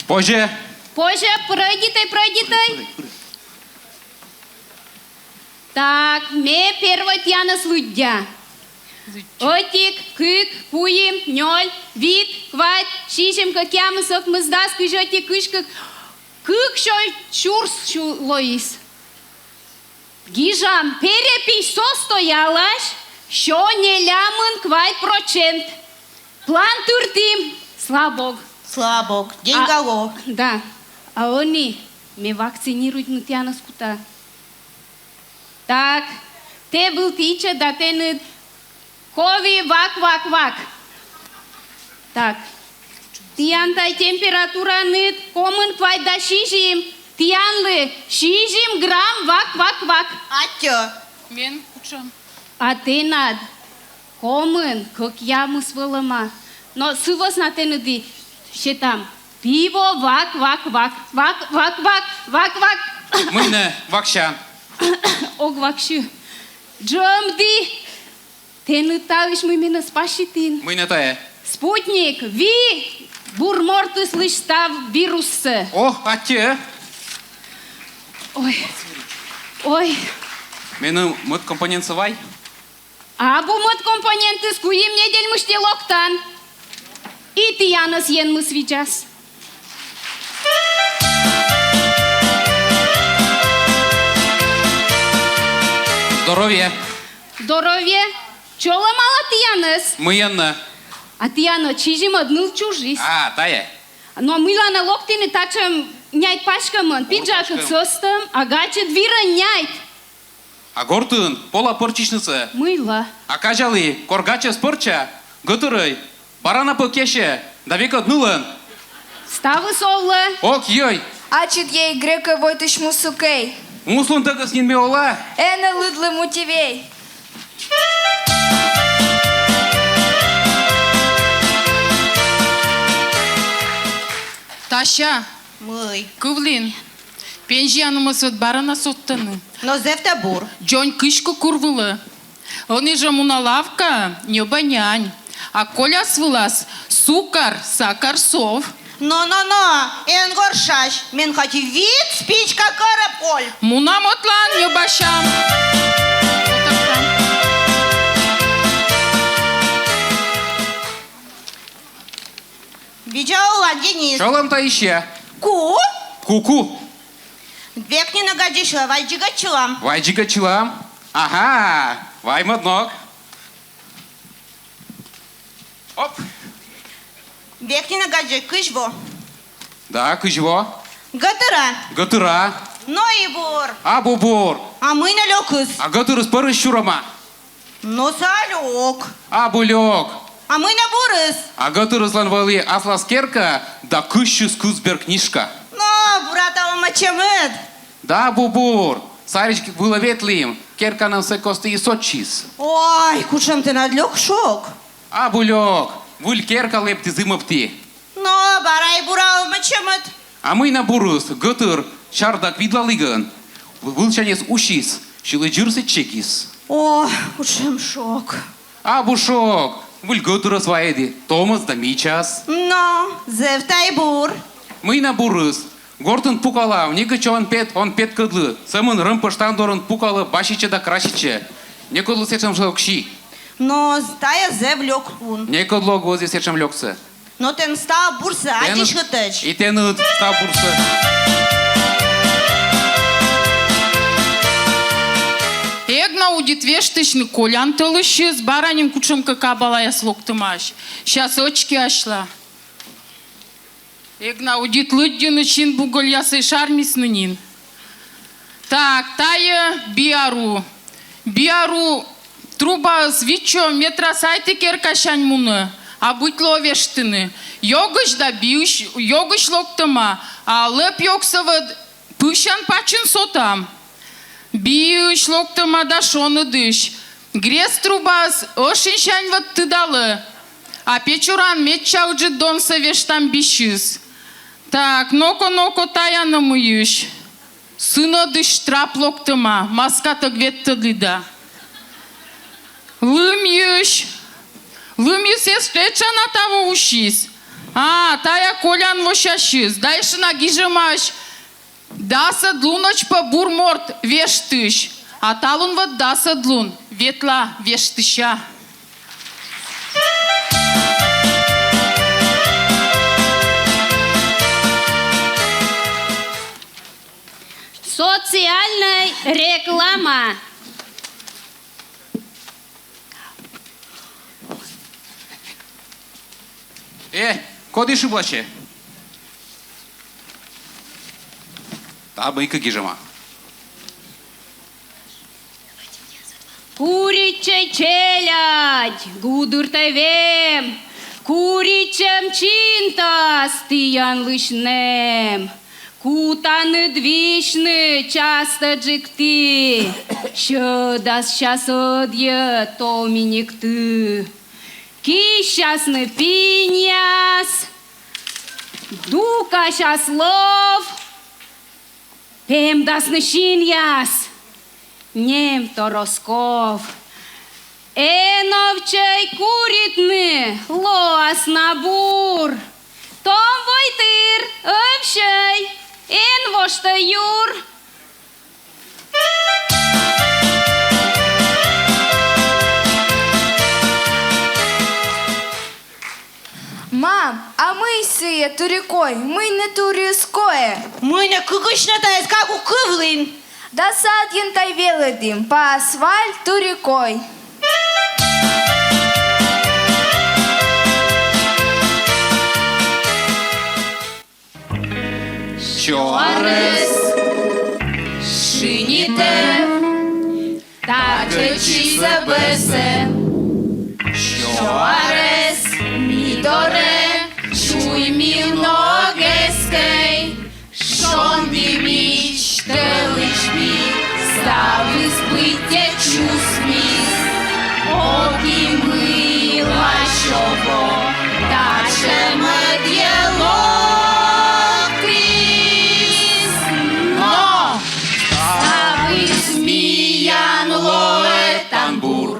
Позьӧ. Позьӧ, пройдитӧй, пройдитӧй. Так, ме первой тіянӧс лыддя. Ӧтик, кык, куим, нёль, вит, квайт, сизим, кӧкъямыс, ӧкмысдас, кызь ӧти, кызь кык, кык сё сюрс сю-, лоис. Гижам, перепись сӧстоялась сё нелямын квайт прӧчент. План тыртім, слабог. Слабог. Деньга ло. Да. А ӧні ме вакцинируйтны тіянӧс кута. Так, тэ вылті ичӧт да тэныд кови вак-вак-вак. Так. Тіян тай температураныд комын квайт да сизим. Тіянлы сизим грамм вак-вак-вак. Аттьӧ. Мен кутшӧм. А тэнад комын кӧкъямыс вӧлӧма. Но сы вӧсна тэныд и сетам. Пиво вак-вак-вак. Вак-вак-вак. Вак-вак. Мый нӧ ваксян? Ог ваксьы. Джӧмди. Тэныд таысь мый менӧ спаситін. Мый нӧ тайӧ? Спутник Ви бур мортыслысь став вируссӧ. О, аттьӧ. Ой. Ой. Меным мӧд компонентсӧ вай? Абу мӧд компонентыс, куим недель мысти локтан. И тіянӧс Енмыс видзас. Здоровье. Здоровье. Чолӧмала тіянӧс. Мыйӧн нӧ? А тіян ӧд сизимӧд ныл чужис. А, тайӧ. Но мыйла нӧ локтінныд татшӧм няйт паськӧмӧн? Пиджакыд сӧстӧм, а гачыд вирӧн няйт. А гортын пола пӧрччысьнысӧ. Мыйла? А казялі, кор гачӧс пӧрчча, гӧтырӧй барана пӧ кесьӧ, да векӧд нылӧн. Ставыс овлӧ. Ок йӧй. Ачыд ей грекӧ войтысь мусукӧй. Муслун тӧгыс нин ме ола. Энӧ лыдлы мутивей. Тася. Мый? Кывлін. Пенсиянымӧс ӧд бара на содтӧны. Но зэв тай бур. Дзонь кыськӧ кур вылӧ. Ӧні жӧ муна лавкаӧ, ньӧба нянь. А коляс вылас сукар, сакар, сов. Но, но, но, эн горшась, мен хоть вит спичка кӧрӧ коль. Мунам ӧтлаын, ньӧбасям. Видза олан, Денис. Чолӧм, Таисия. Ку? Ку-ку. Век нин ог аддзысьлы, вай дзигӧдчылам. Вай дзигӧдчылам. Ага, вай мӧд ног. Оп. Век нин ог аддзы, кызь во. Да, кызь во. Гӧтыра. Гӧтыра. Но и бур. Абу бур. А мый нӧ лёкыс? А гӧтырыс пӧрысь сюрӧма. Но сійӧ лёк. Абу лёк. А мый нӧ бурыс? А гӧтырыслӧн вӧлі аслас керка да кызсюрс кызбер книжка. Но, бура та овмӧдчӧмыд. Да, абу бур. Саридз вылӧ ветлім, керканым сы кості и сотчис. Ой, кутшӧм тэнад лёк шог. Абу лёк. Выль керка лэптіс зімӧбті. Но, бара и бура овмӧдчӧмыд. А мый нӧ бурыс, гӧтыр чардак видлалігӧн, вылсяньыс усис, сьылі дзирсӧ чегис. О, кутшӧм шог. Абу шог, выль гӧтырӧс вайӧді, томӧс да мичас. Но, зэв тай бур. Мый нӧ бурыс, гортын пукалам, некытчӧ он пет, он петкӧдлы, сӧмын рӧмпӧштан дорын пукалӧ, баситчӧ да краситчӧ. Некодлы сэтшӧм жӧ ог сі. Но, тайӧ зэв лёк лун. Некодлы ог вӧзйы сэтшӧм лёксӧ. Но тэн став бурсӧ аддзысьлытӧдз. И тэныд став бурсӧ. Эг на удит вештысьны колян тӧлысьыс, бара нин кутшӧмкӧ кабалаяс локтӧмаӧсь. Щас ӧчкиасьла. Эг на удит лыддьыны, син бугӧльясӧй шармисны нин. Так, тайӧ биару. Биару трубаыс витсё метра сайті керкасянь мунӧ, а быть лоӧ вештыны. Ёгысь да биысь, ёгысь локтӧма, а лӧп ёгсӧ ӧд пывсян пачын сотам. Биысь локтӧма да шоныдысь. Грез трубаыс ӧшиньсянь вӧт тыдалӧ. А Печораын медся ыджыд донсӧ вештам бисьыс. Так, ноко, ноко, тая нӧ мыйысь. Сынӧдысь трап локтӧма, маскатӧг ветлӧдлі да. Лымйысь. Лымйыс эс-, этша на таво усис. А, тая колян восясьыс. Да ещӧ на гижӧмаӧсь: дасӧд лунӧдз пӧ бур морт вештысь. А талун вӧт дасӧд лун, ветла вештыся. Социальнӧй реклама. Э, коді шыбласьӧ? Та мыйкӧ гижӧма. Куритчӧй, челядь, гудыртӧй вем, куритчӧм чинтас тіянлысь нэм. Кутанныд висьны частӧджык ті, сьӧдасяс ӧдйӧ томиникті. Киссясны пиньяс, дукасяс лов, пемдасны синъяс, немтор оз ков. Эн овчӧй куритны, лоас на бур. Том войтыр, ӧвсьӧй, эн воштӧй юр. Мам, а мый сійӧ турикой, мый нӧ турис кӧ? Мый нӧ кыкысь нӧ тайӧс каку кывлін? Да садйын тай велӧдім, пас валь турикой. Сё арӧс шинитӧ, татшӧм чизӧ-бӧсӧ. Сё арӧс ми дорӧ чуймим ногӧскӧй, шонді мич, тӧлысь ми, ставыс быттьӧ чусмис. Ок и мыйла сё во, татшӧм ӧдйӧ локтіс. Но ставыс миян лоӧ тамбур,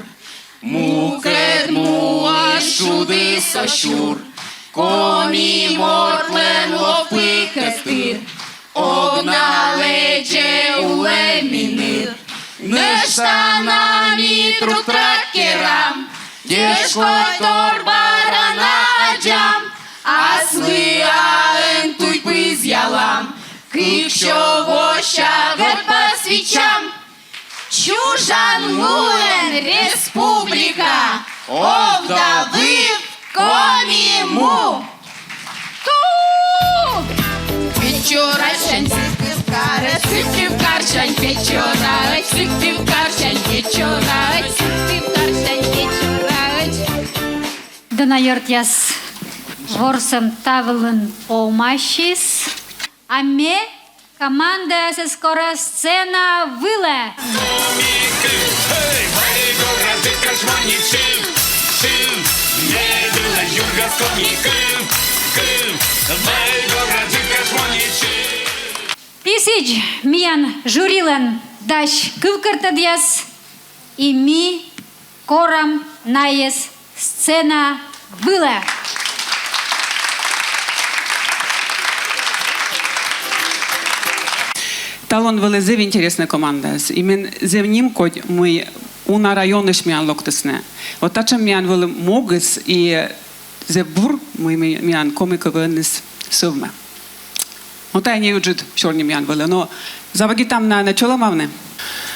мукӧд муысь шудыс оз сюр. Коми мортлӧн лов пыкӧд тыр, ог на лэдзӧ улӧ ми ныр. Нӧшта на ми трук-трак керам, тешкодь торбара на аддзам, аслыс аын туй пызъялам, кык сё вося гӧгӧрпас вичам. Чужан муӧн республика, овда выв Коми му. Ту! Печорасянь Сыктывкарӧ, Сыктывкарсянь Печораӧ, Сыктывкарсянь Печораӧ, Сыктывкарсянь Печораӧ. Дона ёртъяс, ворсӧм та вылын овмӧсьыс. А ме командаясӧс кора сцена вылӧ. И сідз, миян жюрилӧн дась кывкӧртӧдъяс, и ми корам найӧс сцена вылӧ. Талун вӧлі зэв интереснӧй командаяс. И мен зэв нимкодь, мый уна районысь миян локтісны. Вот татшӧм миян вӧлі могыс, и зэв бур, мый ми-, миян коми КВН-ыс сӧвмӧ. Но тайӧ неыджыд сёрни миян вӧлі, но заводитам на, на чолӧмавны.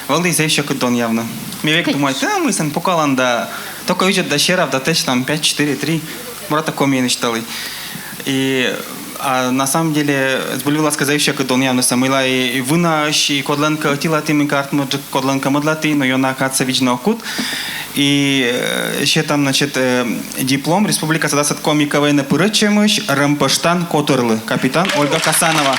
Вӧлі зэв сьӧкыд донъявны. Ме век думайті, мый сэн пукалан да, только видзӧд да серав да, тэчтам пять, четыре, три. Морта комиӧн висьталі. И, а на самом деле, збыль вылас кӧ, зэв сьӧкыд донъявны сэн, мыйла и, и вынаысь, и кодлӧнкӧ ӧтилаті, мыйкӧ артмӧджык, кодлӧнкӧ мӧдлаті, но ёна кадсӧ видзны ок кут. И, э, сетам, значит, э, диплом республикаса дасӧд коми КВН-ӧ пырӧдчӧмысь рӧмпӧштан котырлы, капитан Ольга Касанова.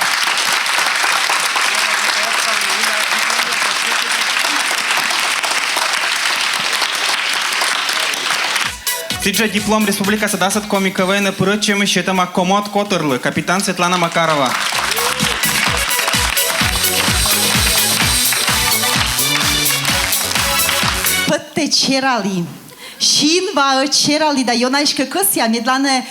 Тіджа диплом республикаса дасӧд коми КВН-ӧ пырӧдчӧмысь сетӧма «Комод» котырлы, капитан Светлана Макарова. Пӧттӧ чералі. Синва ӧд чералі да ёна эськӧ кӧсъя, медлана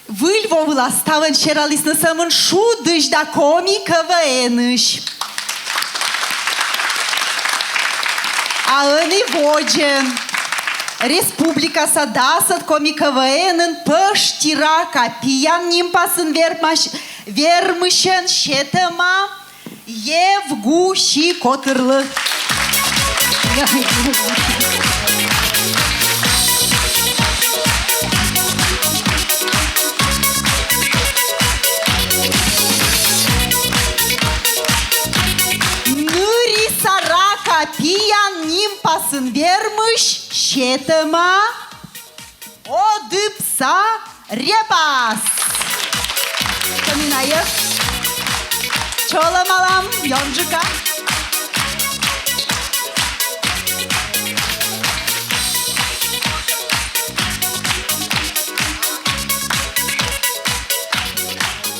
Выль во вылас ставӧн чералісны сӧмын шудысь да коми КВН-ысь. А ӧні водзӧ республикаса дасӧд коми КВН-ын «Пӧшти рака пиян» нимпасын вермась-, вермысьӧн сетӧма «Евгуси» котырлы. «Ныриса рака пиян» нимпасын вермысь сетӧма «Одыбса репас». Поминаев. Чолӧмалам ёнджыка.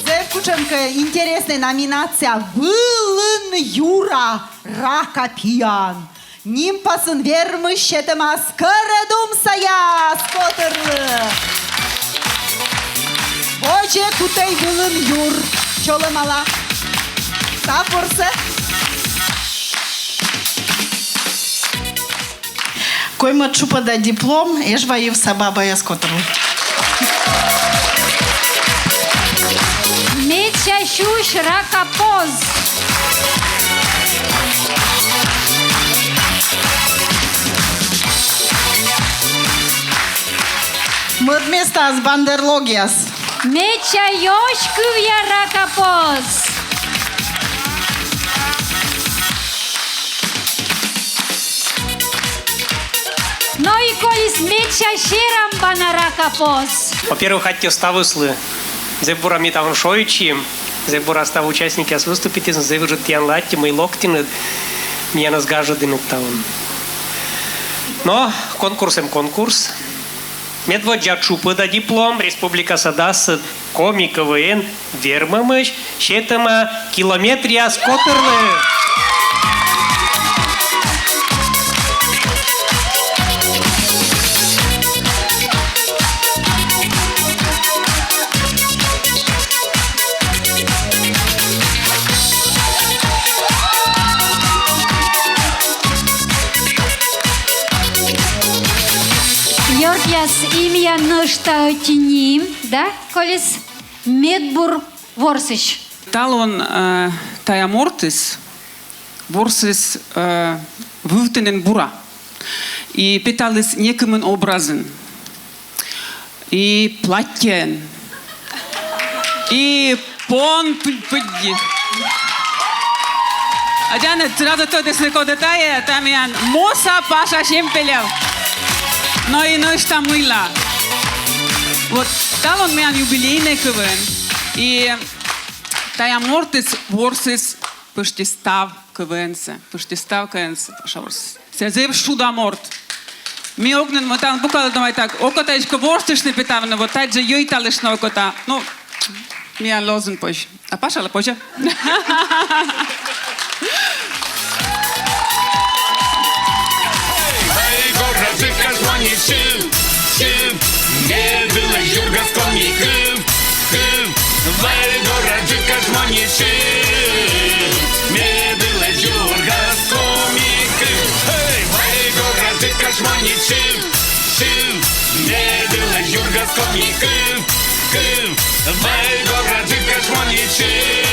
Зэв кутшӧмкӧ интереснӧй номинация: «Вылын юра рака пиян». Нимпасын вермысь сетӧма «Скӧрӧдумсаяс» котырлы. Водзӧ кутӧй вылын юр. Чолӧмала. Став ворсӧ. Коймӧд тшупӧда диплом «Эжва йывса бабаяс» котырлы. «Медся сюсь рака поз». Мӧд местаас «Бандерлогъяс». «Медся ёсь кывъя рака поз». Но и колис «Медся серамбана рака поз». Во-первых, аттьӧ ставыслы. Зэв бура ми талун шойччим, зэв бура став участникъяс выступитісны, зэв ыджыд тіянлы аттьӧ, мый локтінныд, миянӧс гажӧдінныд талун. Но конкурс эм конкурс. Медводдза тшупӧда диплом республикаса дасӧд коми КВН вермӧмысь сетӧма «Километръяс» котырлы. Ёртъяс, и миян нӧшта ӧти ним, да, колис, медбур ворсысь. Талун, э, тайӧ мортыс ворсіс, э, вывті нин бура. И петаліс некымын образын. И платтьӧын. И пон пы-, пыдди. Аддзан, сразу тӧдісны, коді тайӧ, тайӧ миян Моса Паша Семпелев. Но и нӧшта мыйла. Вот, талун миян юбилейнӧй КВН. И тайӧ мортыс ворсіс пӧшти став КВН-сӧ, пӧшти став КВН-сӧ, Паша ворсіс. Сійӧ зэв шуда морт. Ми ог нин, ме талун пукала, думайта, окота эськӧ ворсыштны петавны, вот тадзи йӧйталыштны окота. Ну, миянлы оз нин позь. А Пашалы позьӧ. Вай, гораджыка шмонит шыв, шыв, медылӧ юргас коми кыв, кыв. Вай, гораджыка шмонит шыв, медылӧ юргас коми кыв. Эй, вай, гораджыка шмонит шыв, шыв, медылӧ юргас коми кыв, кыв. Вай, гораджыка шмонит шыв.